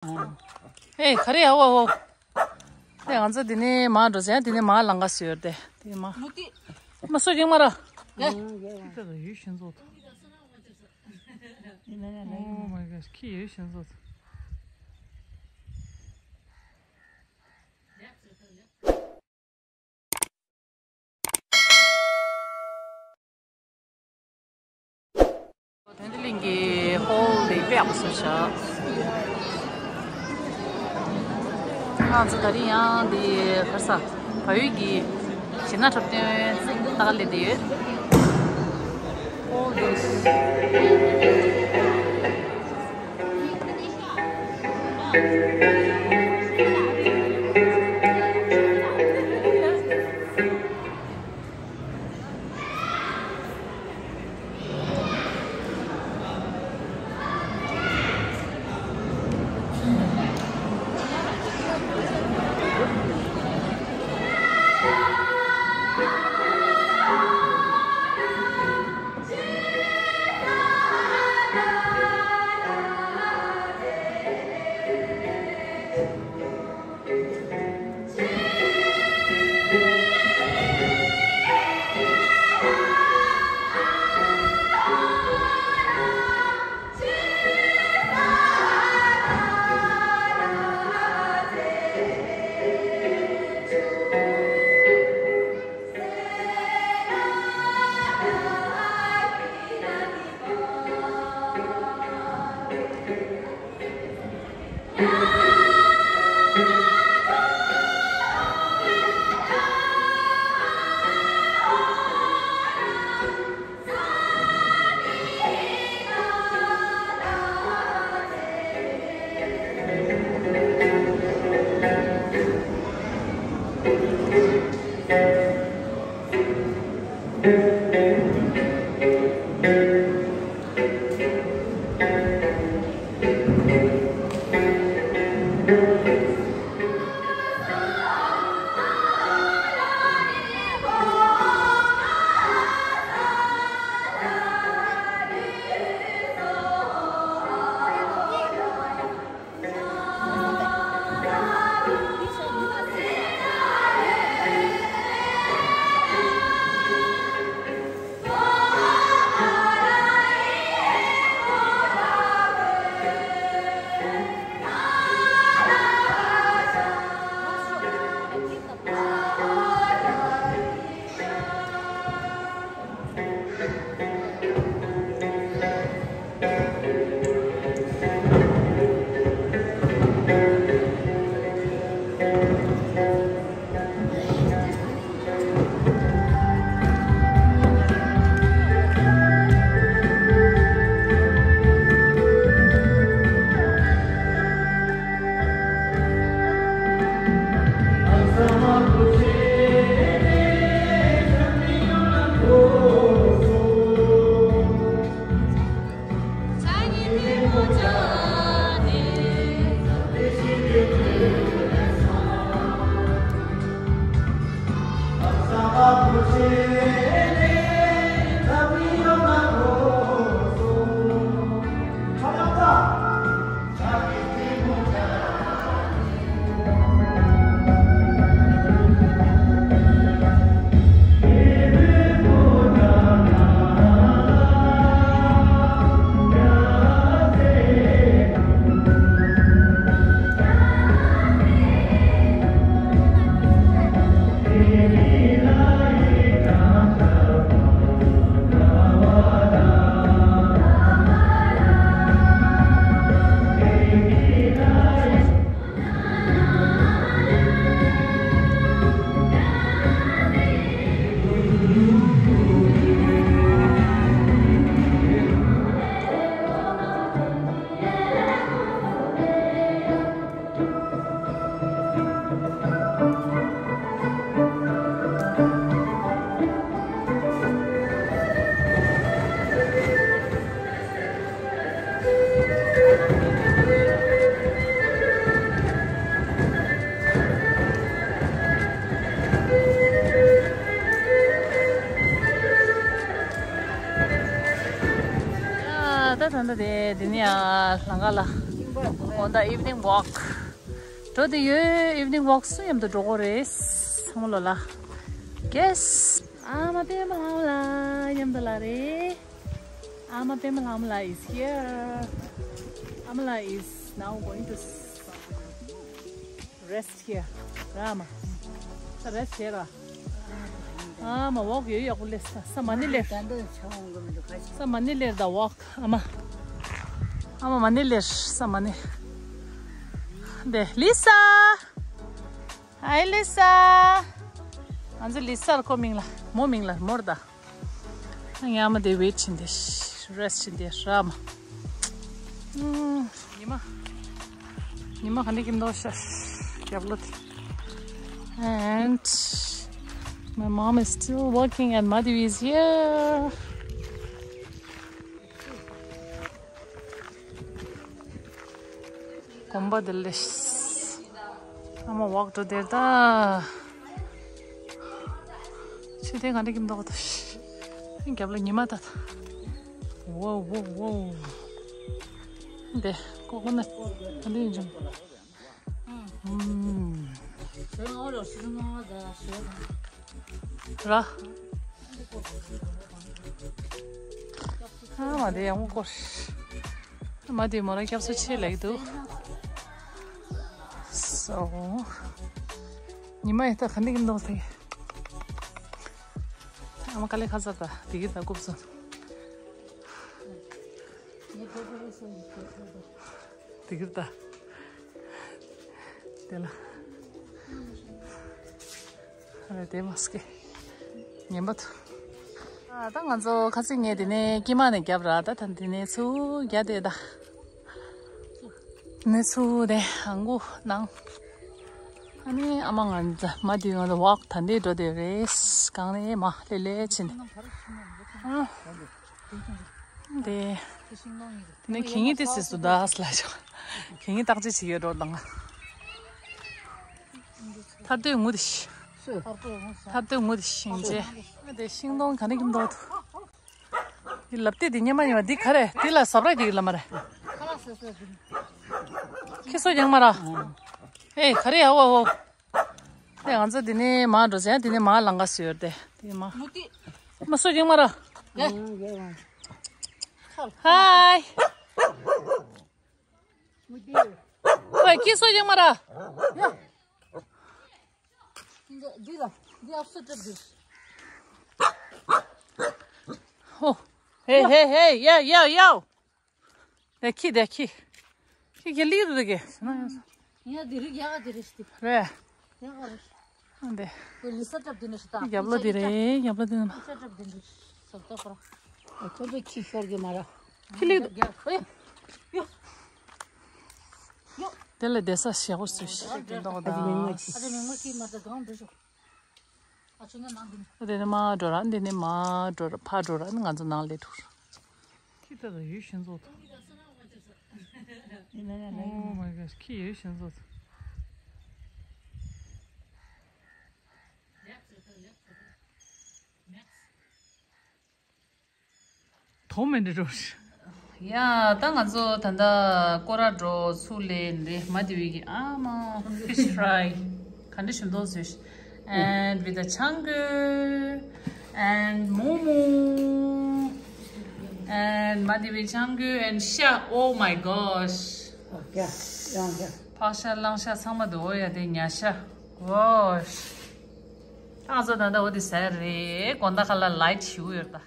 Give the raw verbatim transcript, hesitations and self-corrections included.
ཨེ་ག་རེ་ཡ་འོ་འོ། ཨེ་ང་ཚོ་འདི་ནས་མར་འགྲོ་ཟེར། འདི་ནས་མར་ལམ་ཁ་བཟོས་ཡོད་དེ། དེ་མ་མ་སོ་ཡིན་མ་ར། ཡ། ཡུལ་ཤིན་ཟོ། Oh my gosh, ཁྱི་ཡུལ་ཤིན་ཟོ། དོན་ལྡན་གླིང་གི་ཧོལ་དེ་དཔེ་ཡག་པོ་བཟོས་ཤག་ང་ཚོ་ད་རིང་ཡང་འདི་གར་ས་བལ་ཡུལ་གྱི་གཞས་སྣ་འཁྲབ་སྟོན་ལྟ་ག་སླེབས་བསྡད་ཡོད། ཧོལ་དེ། ད་ད་ལྟ་དེ་འདི་ནས་ཡང་ལམ་ཁ་ལ། On the evening walk འགྲོ་དེ་ཡོད། evening walk སུ་མཉམ་དུ་འགྲོ་གོ་རེད། ཚང་མ་ལོ་ལ། Guess. ཨ་མ་པད་མ་ལྷ་མོ་ལགས་མཉམ་དུ་ལ་རེད། ཨ་མ་པད་མ་ལྷ་མོ་ལགས is here. ཨ་མ་ལགས is now going to rest here. ར་མ། ད་rest བྱས་ར། ཨ་མ་walk ཡོད་ཡག་པོ་ལས་ས་ས་མ་ཎི་ལེར། ད་འདི་ཆ་འོང་གི་མི་འདུག་ཁ་ཤས། ས་མ་ཎི་ལེར་ད་walk ཨ་མ། ཨ་མ་མ་ཎི་ལེར་ས་མ་ཎི། དེ་ལི་ས། Hi Lisa. ང་ཚོ་ལི་སར་ཁོ་མིང་ལ་མོ་མིང་ལ་མོར་ད། ངའི་ཨ་མ་དེ་wait བྱིན་ཏེ་rest བྱིན་ཏེ་ར་མ། ཉི་མ། ཉི་མ་ག་འདྲ་སྐྱིད་མདོག་ཤར། རྒྱབ་ལོགས་དེ། And my mom is still working and Madhu is here. དགོན་པ་འདི་ལས། ཨ་མ་walk འགྲོ་དེར་ད། ཆུ་དེ་ག་འདྲ་སྐྱིད་མདོག་ད། རྒྱབ་ལ་ཉི་མ་ད། Wow, wow, wow. འདི་ཀོ་ཀོ་ནཊ་ག་འདྲ་ཡིན་ཅུང་། ཨུམ། ར། ཨ་མ་དེ་ཡག་མོ་སྐོར། མ་དེ་མོ་ར་སྐྱབས་སུ་མཆི་ལེགས་འདུག So. ཉི་མ་ཡི་ད་ག་འདྲ་སྐྱིད་མདོག་དེ། ཨ་མ་དཀའ་ལས་ཁག་ཚ་ད་དེ་གི་ད་རྐུབ་ཚོ། དེ་གི་ད། དེ་ལ། ཨ་རེ་དེ་མ་སྐྱེ། ངན་པ་ཐུ། ཨ་ད་ང་ཚོ་ཁ་སང་ངས་དེ་ནས་དཀྱིལ་མ་ནས་བརྒྱབ་ར་ད་ད་དེ་ནས་ཚུར་བརྒྱབ་དེ་ད། ནས་ཚུར་དེ་ཨང་གུ་ནང་། ཨ་ནི་ཨ་མ་ང་ཚོ་མ་དེ་ང་ཚོ་walk ད་འདི་འགྲོ་དེ་རེད། གང་ནས་མ་ལེ་ལེ་ཕྱིན། ཨ། དེ། དེ་ནས་ཁྱེད་གཉིས་དེ་སྲིད་སུ་ད་སླ་ཆོག་ཁྱེད་གཉིས་བརྟག་དཔྱད་བྱེད་ཡོད་འགྲོ་དང་། ཐར་དུས་ངུ་དེ་ཤི། ཐར་དུས་ངུ་དེ་ཤིང་རྗེ། དེ་ཤིང་སྡོང་ག་ནས་ཀྱི་མདོག་ཐུ། དེ་ལབ་དེ་དེ་ཉེ་མ་ཉེ་མ་དེ་ག་རེ་དེ་ལ་ཟབ་ར་དེ་ལ་མ་རེད། ཁྱི་སོ་རྒྱང་མ་ར། ཨེ་ག་རེ་ཡ་འོ་འོ། དེ་ང་ཚོ་དེ་ནས་མར་འགྲོ་ཟེར་དེ་ནས་མར་ལང་ག་སུ་ཡོད་དེ་དེ་མ། མ་སུ་ཡིན་མ་ར། ཧའི། ཧོ་ཁྱི་སུ་ཡིན་མ་ར། འདི་ལ་འདི་ཨབ་སུ་ཏྲ་འདི། ཧོ། ཧེ་ཧེ་ཧེ་ཡ་ཡ་ཡ། དེ་ཁྱི་དེ་ཁྱི། ཁྱི་ག་ལི་རུ་དེ་གེ། ཡ་དེ་རིགས་ཡ་ག་དེ་རེད་ཤི་དེ། རེད། ཡ་ག་རེད། འདི། ཁོ་ལི་ས་ཏྲབ་དེ་ནས་ཤི་ད། རྒྱབ་ལོ་དེ་རེད་རྒྱབ་ལོ་དེ་ནས། ས་ཏྲབ་དེ་འདྲ་ཟབ་ཏོག་པར། ཁོ་ཚོ་ཁྱི་ཤོར་གི་མ་ར། ཁྱི་ལི། ཡ་ཡ་ཡ། དེ་ལ་བསྡད་ས་ཞེ་པོ་བཟོས་ཤིག་གི་མདོག་དང་། ཨ་དེ་མེད་མ་ཁྱི་མ་ད་གང་འགྲོ་ཤོག་ཨ་ཆུ་ན་ནང་འདུག་དེ་ནས་མར་འགྲོ་ར་འདི་ནས་མར་འགྲོ་ར་ཕར་འགྲོ་ར་ང་ཚོ་ནང་སླེབས་ཐུབ་ར། ཁྱི་ད་ད་ཡོད་ཤིང་ཚོ་ཐུབ། Oh my gosh ཁྱི་ཡོད་ཤིང་ཚོ་ཐུབ། དོ་མེད་འདྲ་འགྲོ། ཡ་ད་ང་ཚོ་ད་ལྟ་སྐོར་ར་འགྲོ་ཚུར་ལེན་རེད་མ་དེ་བི་གི་ཨ་མ་fish fry ག་འདྲ་ཞིམ་མདོག་བཟོས་ཤིག and with the changu and momo and མ་དེ་བི་changu and ཤ oh my gosh ཕག་ཤ་གླང་ཤ་ཚང་མ་འདུག་འོ་ཡ་དེ་ཉ་ཤ gosh ད་ང་ཚོ་ད་ལྟ་འོ་དེ་ཟ་རེད་དགོང་དག་ཁ་ལ་light ཞུ་ཡོད་ད།